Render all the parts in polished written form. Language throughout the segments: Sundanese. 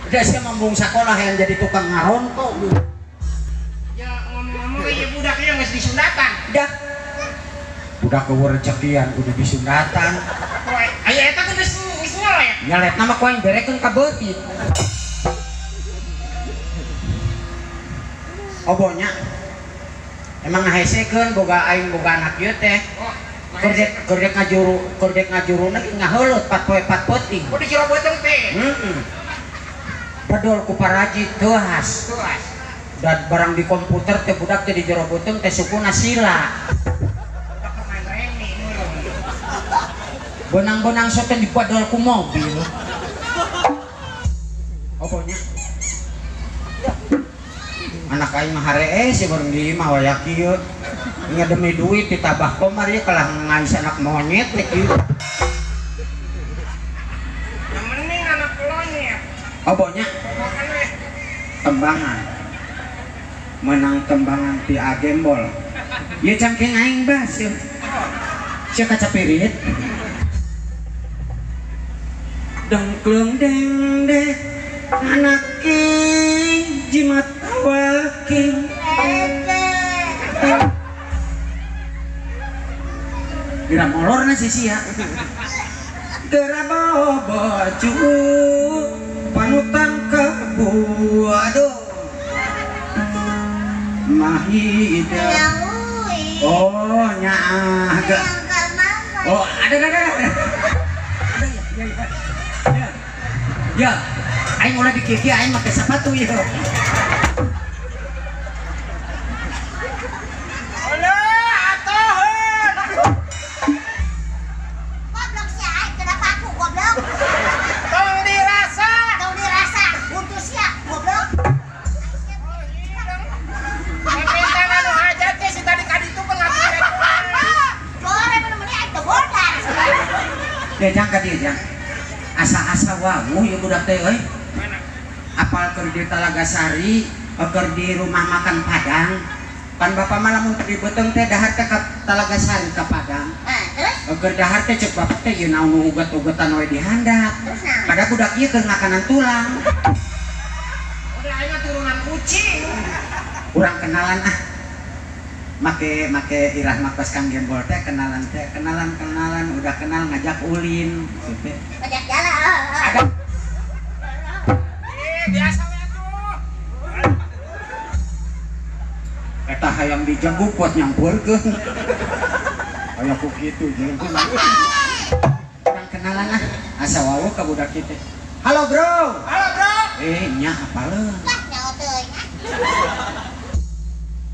Udah sih mambung sekolah yang jadi tukang ngaronto. Ya ngomong-ngomong ya budaknya geus disundatan. Dah. Budak eueuh rezekian kudu disundatan. Aya eta teh geus nyelet. Nyelet nama ku aing berekeun ka beutit. Obonya. Emang ngahesekeun boga aing boga anak ieu teh. Keur dek ngajuruna ge ngaheuleut 4 poe 4 peuting. Oh di jero beuteung teh. Heeh. Bedol ku paraji teuas. Teuas. Dan barang di komputer teh budak teh di jero beuteung teh sukuna sila. Benang-benang soten dibadol ku mobil. Obonya. Anak aing mah haree sih bareng di imah waya kieu. Nya demi duit ditabah komar ieu kalah ngais anak monyet teh kieu. Yang mending anak monyet. Obonya. Tembangan. Menang tembangan ti Agembol. Ieu cangkeng aing bah sieun. Sia kacapirit. Dengkleng deng deh anak king jimat waking geura molorna si sia geura baju panutan kebu aduh mahida oh nyaah agak oh ada ya ya aing ulah dikiki aing make sepatu ieu. Alah atoheun. Goblok sia aing kena paku goblok. Tong dirasa. Tong dirasa buntu sia goblok. Minta anu hajat teh si tadi ka ditu pengatur. Gore mun-mun aing teu bodar. Ya jang ka dieu jang. Asa-asa wawuh ieu budak teh euy. Apal keur di Talagasari, keur di rumah makan Padang. Pan bapak mah lamun teu dibeuteung teh dahar teh ka Talagasari ka Padang. Terus? Keur dahar teh ceuk bapak teh ieu naon nu uget-ugetan we di handap. Padahal budak ieu keur makanan tulang. Udah aing turunan kucing. Urang kenalan ah. Make irah makos Kang Gembol teh kenalan teh, kenalan udah kenal ngajak ulin gitu. Ngajak jalan. Ada. Biasa we atuh. Eta hayang dijenguk buat nyampeurkeun. Aya ku kitu jeung. Urang kenalan ah, asa wawuh ka budak kieu teh. Halo bro. Halo bro. Eh nya apaleun. Lah nyaho teuing.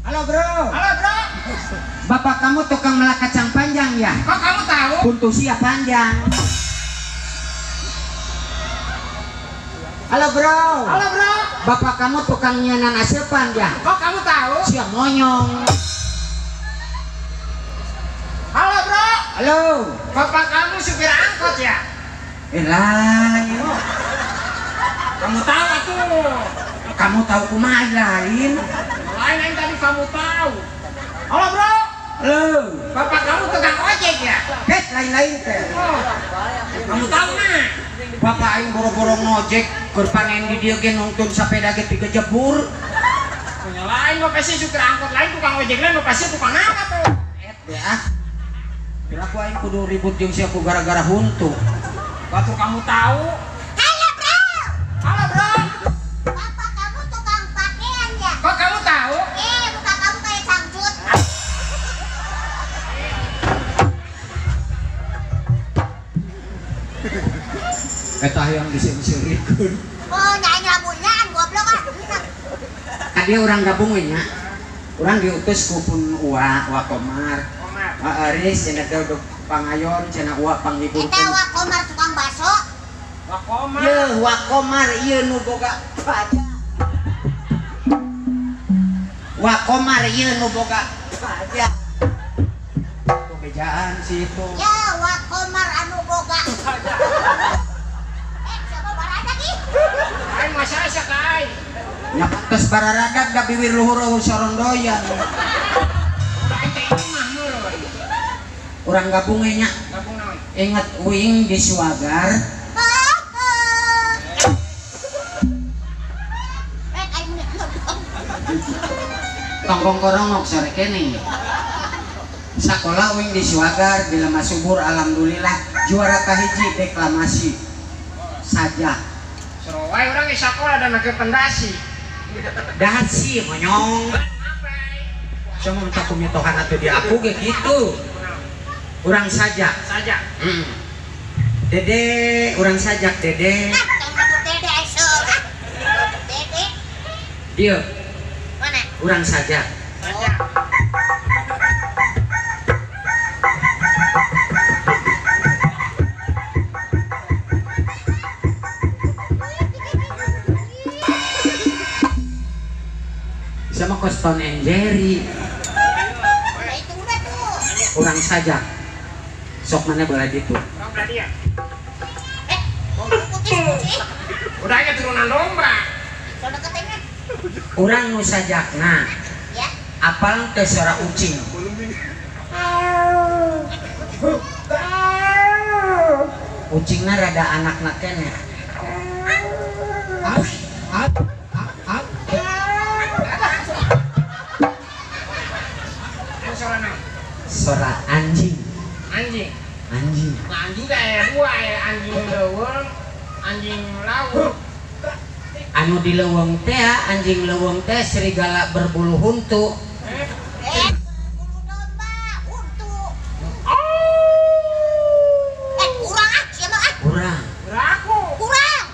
Halo bro. Halo bro. Bapak kamu tukang melak kacang panjang ya? Kok kamu tahu? Kuntu sia panjang. Halo bro. Halo bro. Bapak kamu tukang nyenan asepan ya? Kok kamu tahu? Sia monyong. Halo bro. Halo. Bapak kamu supir angkot ya? Eh lain. Kamu tahu atuh. Kamu tahu kumaha lain? Lain yang tadi kamu tahu. Halo bro. Halo. Bapak kamu tukang ojek ya? Eh lain-lain teh. Oh. Kamu tahu mah? Bapak aing boro-boro ngojek keur panen di dieu ge nungtun sapeda ge digejebur. Punya lain mah pasti supir angkot lain tukang ojek lain mah pasti tukang apa tuh? Et deh ah. Piraku aing kudu ribut jeung sia ku gara-gara huntu. Waktu kamu tahu. Halo bro. Halo bro. Bapak kamu tukang pakaian ya? Kok kamu tahu? Muka kamu kayak cangcut. Eta hayang diseung-seurikeun. Oh, nyaing lamunnya goblok ah. Ka dieu urang gabung we nya. Urang diutus ku pun Uwa, Uwa Komar. Komar. Aris cenah dodok pangayon cenah Uwa panghiburkeun. Eta Uwa Komar tukang baso. Wa Komar. Yeuh, Wa Komar ieu nu boga baja. Wa Komar ieu nu boga baja. Tuh bejaan si itu. Ya, Wa Komar anu boga. Siapa baradak ih? Aing masa asa ka aing. Nya pantes bararadak da biwir luhur eueuh sorondoyan. Aing teh imah meureun. Urang gabung we nya. Gabung naon? Ingat uing di Suagar. Tongkong korongok sore kene. Sakola uing di Siwagar bila masubur alhamdulillah juara kahiji deklamasi saja. Seroai orang di sakola dan make pendasi. Dasi monyong. Cuma minta kumitohan atau di aku kayak gitu. Urang sajak. Sajak. Dede, urang sajak dede. Dede dede. Dia. Mana? Urang sajak. Sajak. Sama Koston and Jerry. Nah, itu udah tuh. Urang sajak. Sok mana boleh gitu. Orang dia. Putih. Udah aja turunan domba. Sono ketengah. Urang nu sajakna. Ya. Apal teh suara ucing. Ucingna rada anakna keneh. Suara anjing. Anjing. Anjing. Nah, anjing kayak dua ya, anjing leuweung, anjing laut. Anu di leuweung teh, anjing leuweung teh serigala berbulu huntu. Berbulu domba, huntu. Kurang ah, siapa ah? Kurang. Aku. Kurang.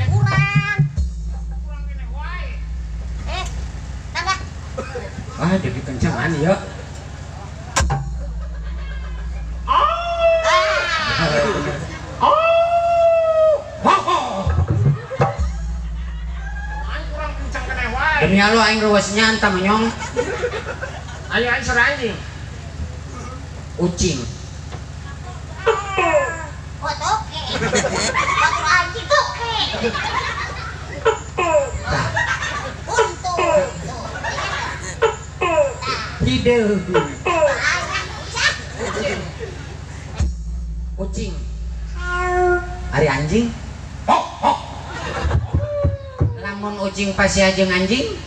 Kurang. Kurang kene wae. Tambah. Ah, jadi kencangan ya. Demi Allah aing ruas nyanta menyong. Ayo aing suara anjing. Ucing. Oh toke. Batu anjing toke. Untung. Hideung. Ucing. Ari anjing. Lamun ucing pasti aja anjing.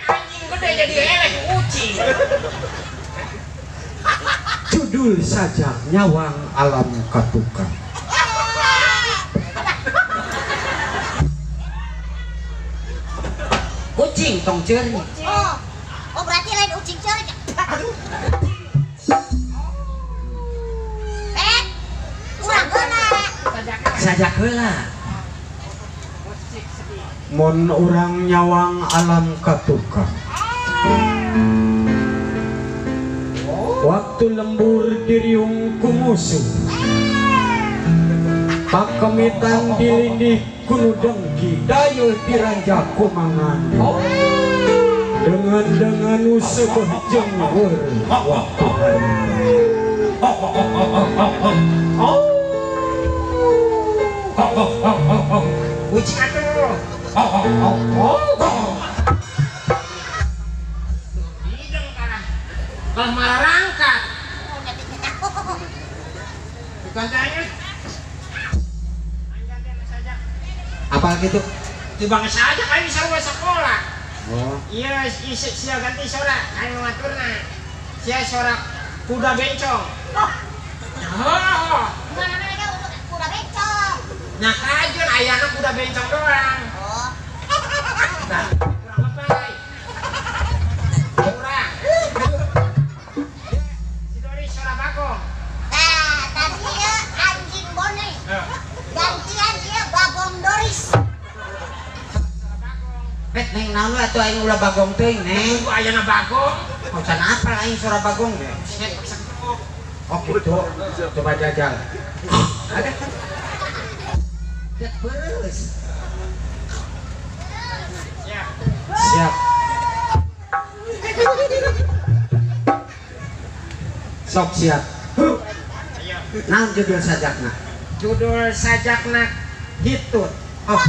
Anjing gede jadi elek ucing. Judul saja nyawang alam katukang. Ucing tong ceuri. Oh, berarti lain ucing ceuri. Sajak heula. Mun urang nyawang alam katukang. Waktu lembur diriung ku musuh. Pakemitan dilindih ku nu dengki, dayeuh diranjak ku mangan. Dengan nu seubeuh jeung weur waktu harita. Ucing atuh. Hidung karah. Kalau malah rangkat. Bukan tanya. Apa gitu? Tibang saja kami bisa rumah sekolah. Oh. Iya, sia ganti sora, aing ngaturna. Sia sora kuda bencong. Oh. Mana mereka untuk kuda bencong? Nah kajun ayahnya kuda bencong doang. Oh. Nah, kurang lebay. Kurang. Si Dori sora bagong. Nah, tadi ya anjing bone. Gantian dia bagong Doris. Sora bagong. Bet neng naon we atuh aing ulah bagong teuing neng. Tunggu ayahna bagong. Oh, can apal aing sora bagong ge. Oh gitu. Coba jajal. Ada. Beres. Siap. Siap. Sok siap. Nah judul sajakna. Judul sajakna hitut. Oh.